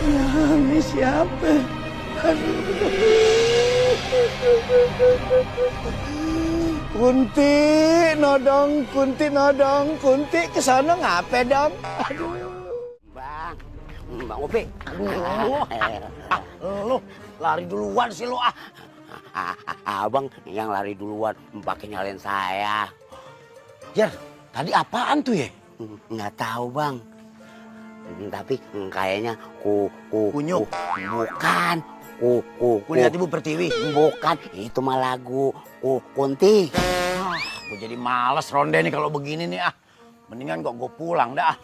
Ya, ini siapa? Aduh. Kunti nodong, Kunti kesana ngape dong? Aduh. Bang Upi. Lu lari duluan sih lu ah. Abang yang lari duluan pakai nyalain saya. Jar, tadi apaan tuh ya? Nggak tahu bang. Tapi kayaknya Kunyuk. Bukan. Kulihat Ibu Pertiwi. Bukan, itu mah lagu Kunti. Gue jadi males ronde nih kalau begini nih ah. Mendingan kok gue pulang dah.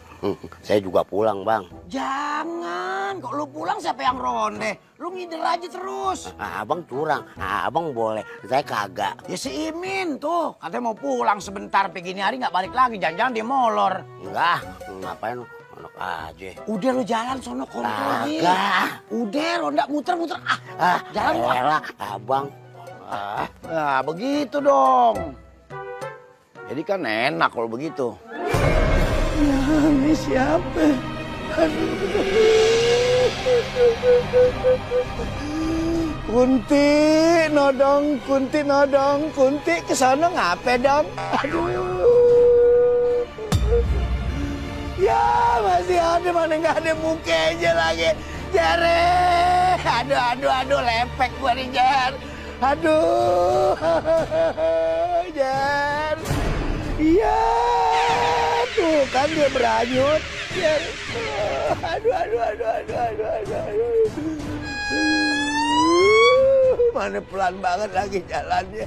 Saya juga pulang bang. Jangan, kok lu pulang siapa yang ronde? Lu ngider aja terus. Abang curang, abang boleh, saya kagak. Ya si Imin tuh, katanya mau pulang sebentar, pagi hari nggak balik lagi, jangan-jangan dia molor. Enggak, ngapain anak aja. Udah lu jalan sono kontrol nih. Kagak. Udah, ronda muter-muter jalan lu. Elah, abang. Nah, begitu dong. Jadi kan enak kalau begitu. Ya, ini siapa? Aduh. Kunti nodong, Kunti kesana ngape dong? Aduh. Ya, masih ada, mana nggak ada mukanya lagi. Jare, aduh, lepek gua nih Jar. Aduh, Jar. Iya, tuh kan dia beranyut. Jar. Aduh. Mana pelan banget lagi jalannya.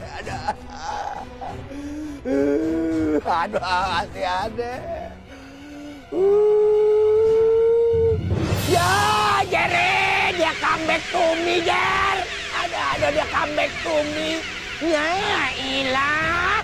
Aduh, masih ada. Ya, Jere, dia comeback to me, Jar. Ada dia comeback to me. Ya, ilah.